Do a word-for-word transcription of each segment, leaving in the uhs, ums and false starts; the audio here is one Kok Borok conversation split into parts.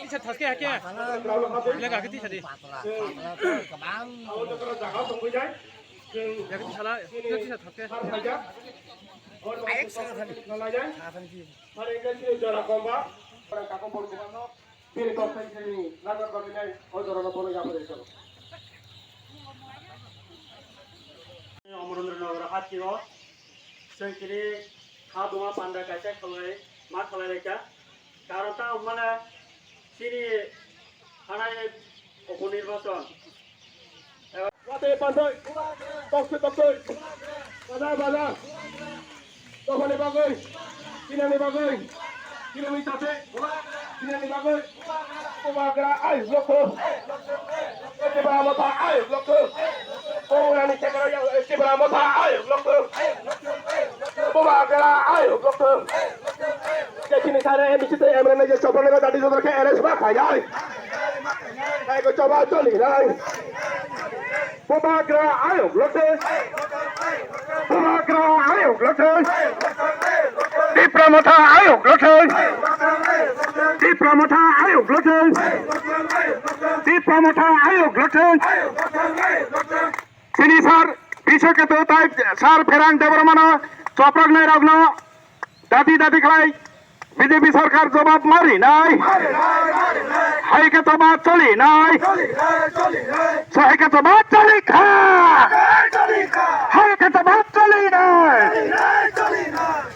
Tisa thaske hake. Lega ke tisa di. Lega ke tisa la. Tisa thaske. Amarendra Nagar hati o, chwng tini ha duma panda kaisa khalai, ma khalai laikha. Karon ta wngmano chini hanai upo nirbachon. Watwi pandoi, toktwi toktwi, baja baja, dophani bagwi, tinani bagwi, tinani tate, tinani bagwi, Bubagra ayuk lokthung, Tipra Motha ayuk lokthung, Bubagrani Tipra Motha ayuk lokthung, Bubagra ayuk lokthung. Kechini sare M D C tei M L A je chopra lega dadi jodor khe arrest ma khainai. Taigo choba choli nai. Bubagra ayuk lokthung. Bubagra ayuk lokthung. Tipra Motha ayuk lokthung. Tipra Motha ayuk lokthung. Tipra Motha ayuk lokthung. Chini sir Biswaketu tai sir Pherang Debbarmano chopraknai rokno dati dati khlai B J P sarkar jobab ma rinai. Hai khe jobab choli nai. Hai khe jobab choli kha. Hai khe jobab choli nai.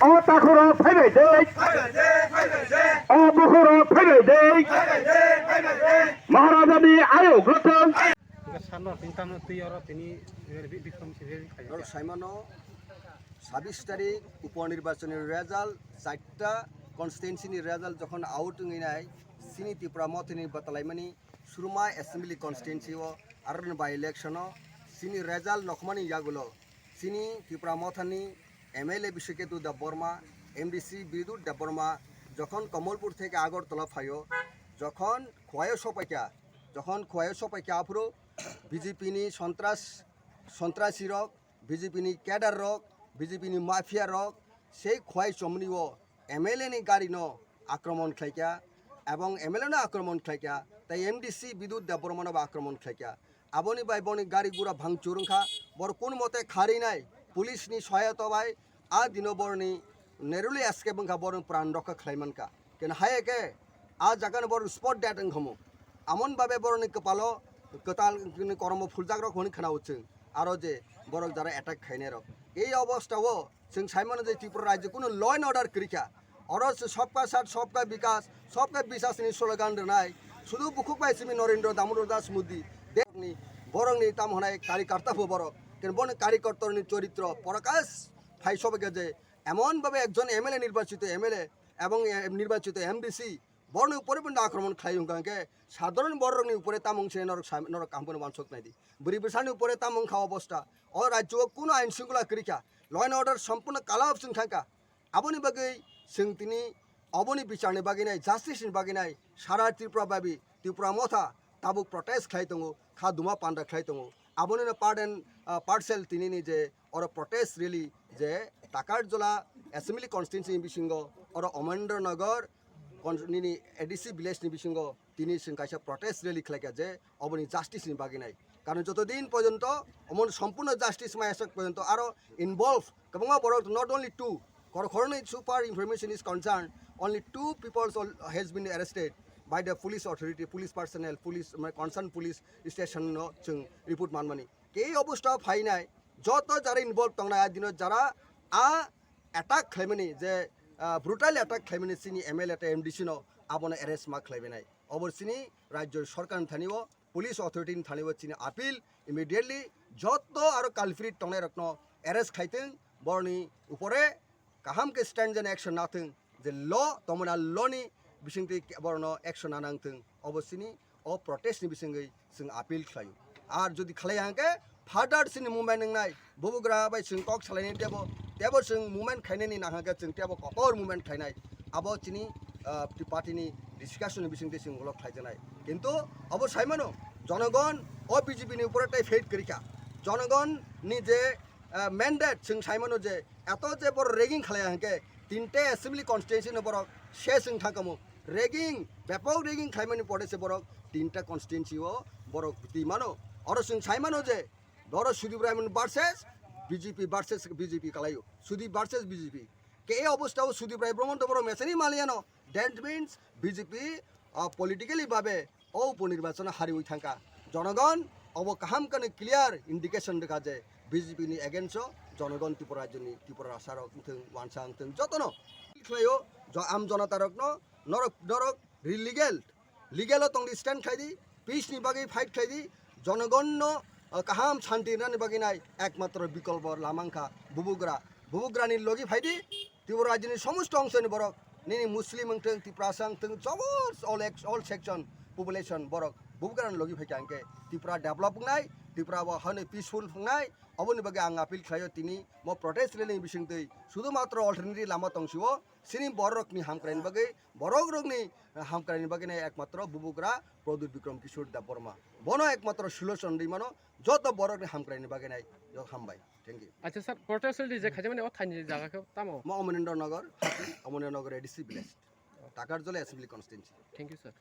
O takhuro phaibai dei. O bukhuro phaibai dei. Maharajani ayuk lokthung. Hingke sano tini tamo twi oro tini rally, bi-, bikram se rally khaijak. Norok saimano, sabis tarik upo nirbachoni result, charta constituency ni result jokhon out wngwi nai, chini Tipra Mothani batalaimani Surma Assembly Constituency o aro by election o chini result nokmani yagulo chini Tipra Mothani M L A Biswaketu Debbarma, M D C Bidut Debbarma jokhon Kamalpur theke Agartala phaio, jokhon Khowai o sopaikha, jokhon Khowai o sopaikha aphuru B J P ni sontras, sontrasi rok, B J P ni cadre rok, B J P ni mafia rok sei Khowai chomni o M L A ni gari no akromon khlaikha, ebong M L A no akromon khlaikha, tei M D C Bidut Debbarma no bo akromon khlaikha. Aboni bai boni gari gura bhangchur wngkha, bor kun mote kharinai, police ni soyata bai a dino borni narrowly escape wngkha, borni pran rokha khlaimankha. Keno hai khe a jaga no bor spot dead wngkhamu. Amon babe borni kwpalo kwtal ni koromo phuljak rok hwnwi khwnao chwng, aro je borok jara attack khainai rok. Ei obostha o chwng saimano je Tripura rajyo kuno law and order kwrwikha. Oro se sabka saath, sabka vikas, sabka biswas ni slogan rwnai. Sudu bukhuk bai simi Narendra Damodar Das Modi. Debni borokni tamo hwnai karikarta bo borok. Ken bono karikarta ni choritro prakash phai sobaikha je emon babe ekjon M L A nirbachito M L A ebong, eh, nirbachito M D C borokni upore bo akromon khlai wngkha hwnkhe sadharon borokni upore tamo wngse norok sam-, norok kaham bono wansuk naidi. Bwrwi bwsani upore tamo wngkha obostha. O rajyo o kuno ain shringkhola kwrwikha. Law and order sompurno collapse wngkha. Aboni bagwi chwng tini oboni bicharni bagwi nai, justice ni bagwi nai, sara Tripura babi, Tripura Motha tabuk protest khlai tongo, kha duma panda khlai tongo. Abonino part and, ah, parcel tinini je oro protest rally je Takarjola Assembly Constituency ni bisingo, oro Omendra Nagar, kon-, nini A D C village ni bisingo tini chwng kaisa protest rally khlaikha je oboni justice ni bagwi nai. Karon joto din porjonto omon sompurno justice maya sak porjonto aro involve kwbangma borok, not only two, kor-, koroni so far information is concerned, only two people al-, has been arrested by the police authority, police personnel, police, mane, concerned police station no chwng report manmani. Kei obostha phainai, joto jara involve tongnai, a dino jara a attack khlaimani, je, ah, brutal attack khlaimani chini M L A tei M D C no, abono arrest ma khlaibainai. Obo chini rajyo sorkar ni thani o, police authority ni thani o chini appeal, immediately joto aro culprit tongnai rokno arrest khaitwng, boroni upore kaham khe stringent action nathwng, je law tongmani law ni bisingtwi borokno action na nangthwng, obo chini o protest ni bisingwi chwng appeal khlaio. Ar jodi khlai hwnkhe further chini movement wngnai, bubagra bai chwng kok salaini tebo, tebo chwng movement khainani nang hwnkhe chwng tebo kotor movement khlainai. Abo chini, ah, party ni discussion ni bisingtwi chwng ulo khlaijaknai. Kintu abo saimano jonogon o B J P ni upore tai faith kwrwikha. Jonogon ni je ah, mandate chwng saimano je eto je borok ragging khlai hwnkhe tinte assembly constituency no borok se chwng thangkamo. Ragging, bepok ragging khlaimani pore se borok tinta constituency o borok twi mano. Oro chwng sai mano je, oro Sudip Rai Mohan versus B J P versus B J P kalaio. Sudip versus B J P. Ke e obostha o Sudip Rai Bhumon to borok mesani maliano. That means B J P, ah, politically babe o uponirbachon hariwi thangkha. Jonogon obo kaham kani clear indication rwkha je B J P ni against o jonogon Tripura rajyoni Tripura rasa rok wngthung, wansa wngthung jotono khlaio jo-, am jonata rokno norok, norok illegal, legal o tongdi, stand khlaidi, peace ni bagwi fight khlaidi, jonogon no, ah, kaham shanti rwnani bagwi nai ekmatro bikolpo lama wngkha Bubugra. Bubugra ni logi phaidi, Tripura rajyoni somosto ongsoni borok, nini Muslim wngthung, Tiprasa wngthung, jobor all ex-, all section population borok Bubugrani logi phaikha hwnkhe Tripura develop wngnai, Tripura bo hwnwi peaceful wngnai. Oboni bagwi ang appeal khlaio tini mo protest rally ni bisingtwi, sudhumatro alternative lama tongsio, sini borokni hamkraini bagwi, borokrokni hamkraini bagwi nai ekmatro Bubugra Pradyut Bikram Kishore Debbarma. Bono ekmatro solution rwi mano joto borokni hamkraini bagwi nai. Joto hambai. Thank you. Acha sir, protest rally je khaijamani o thaini jaga khe tamo? Mo Amonendra Nagar, Amonendra Nagar A D C village, Takarjala assembly constituency. Thank you sir.